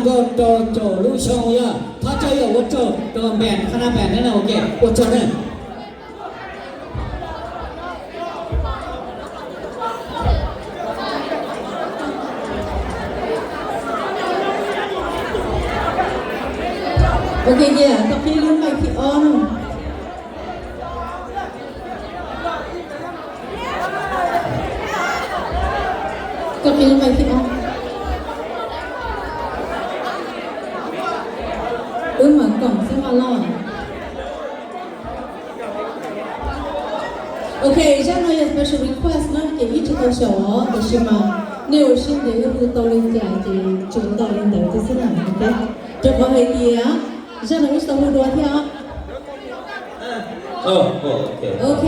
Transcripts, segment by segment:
Nkauj rau caum lub xyoo yog thov cov yawm ua tsaug rau Npeem, qhab nab Npeem thiab na, ok, ua tsaug na. Ok, yeah, koj qhib lub mic thib ob no. Koj qhib lub mic thib ob. Wb mam koom xwb mas loj. Ok, zaj no yog special request na, ces wb tsis tau xyaum os, tiam sis mas nej ua siab ntev wb hu tau li cas ces tsuas tau li ntawd xwb na, ok. Rau qhov hais tias zaj no wb tsis tau hu dua thiab os. Ok.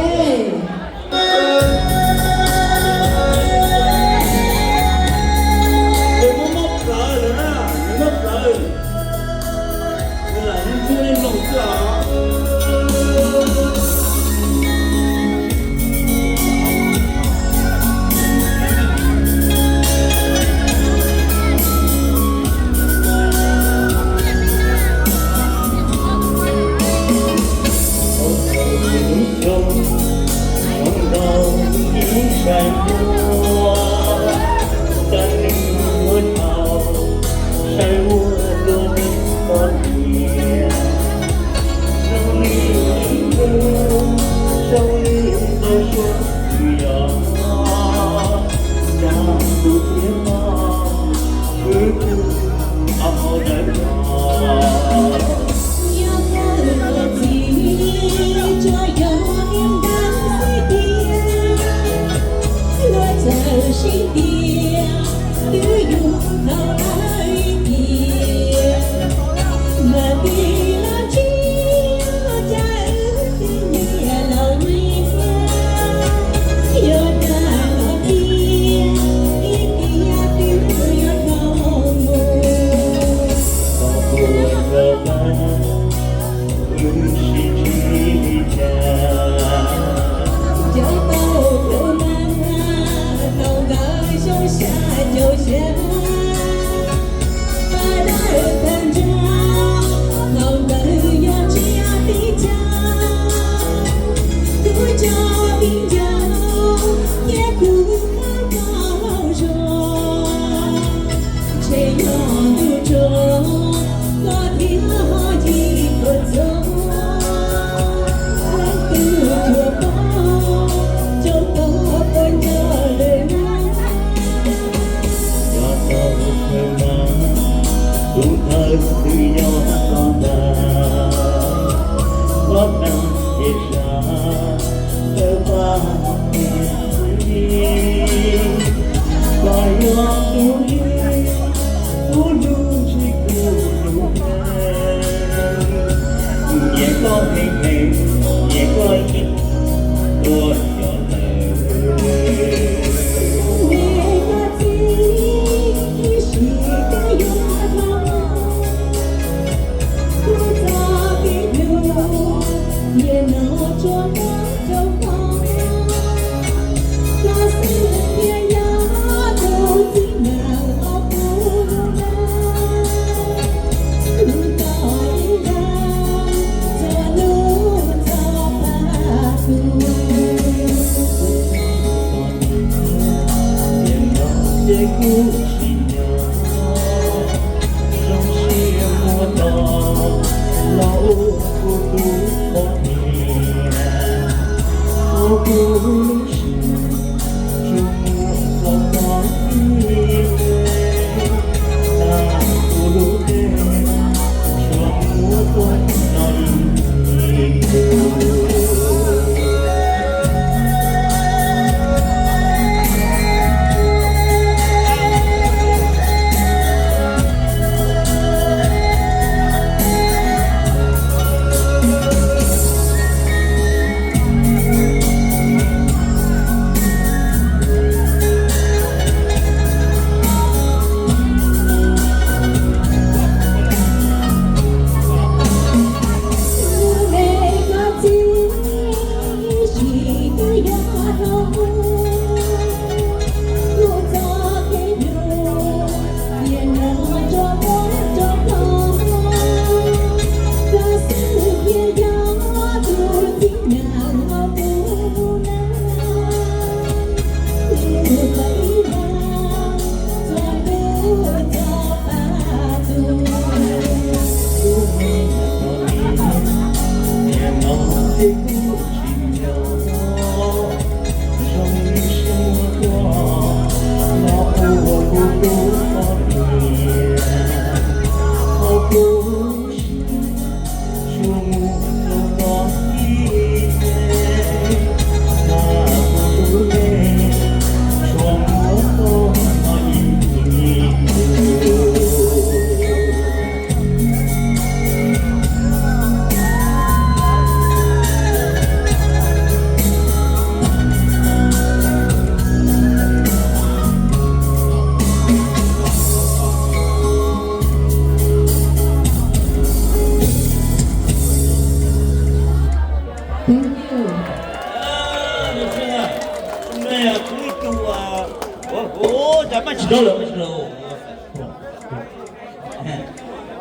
Ua, ua, cas maj tsis dab lawm, maj tsis dab lawm.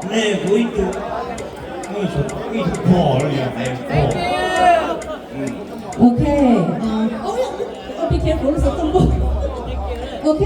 Nej kuv ib tug, ib tug pog li hais pog. Ok, uh, oh, oh, be careful, it's a symbol. Ok,